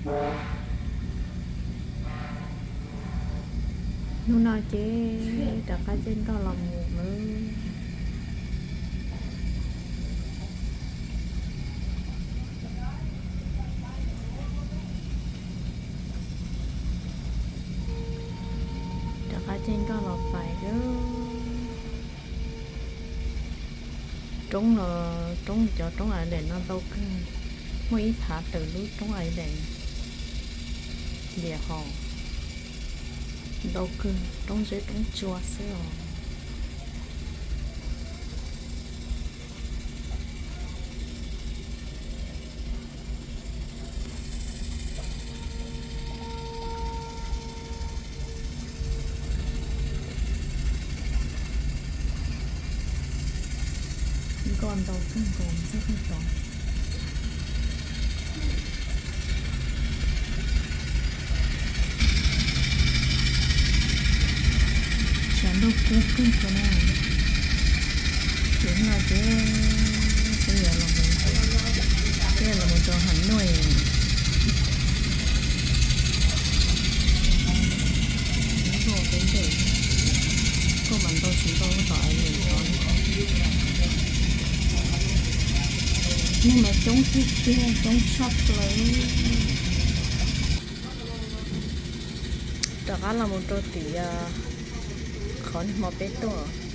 Hnub no ces rov qab caij nkoj los mus lawm. Rov qab caij nkoj los pais lawm. Roob no, roob, cov roob Ireland no ntau kawg. Muaj ib phav tawm lub roob Ireland liam hos, ntau kawg, roob zeb roob tsua xwb os. Nkoj ntau kawg nkaus txog kawg tod. Tshav ntuj kub kawg nkaus na. Ces no ces peb yuav los, peb yuav los mus rau Hà Nội. Tuaj peb ntes, tuaj mas ntau tsis ntau tom Ireland tod. Neeg mas coob tiag tiag, coob tshaj plaws. Rov qab los mus rau tim qhov niaj hmo peb tuaj.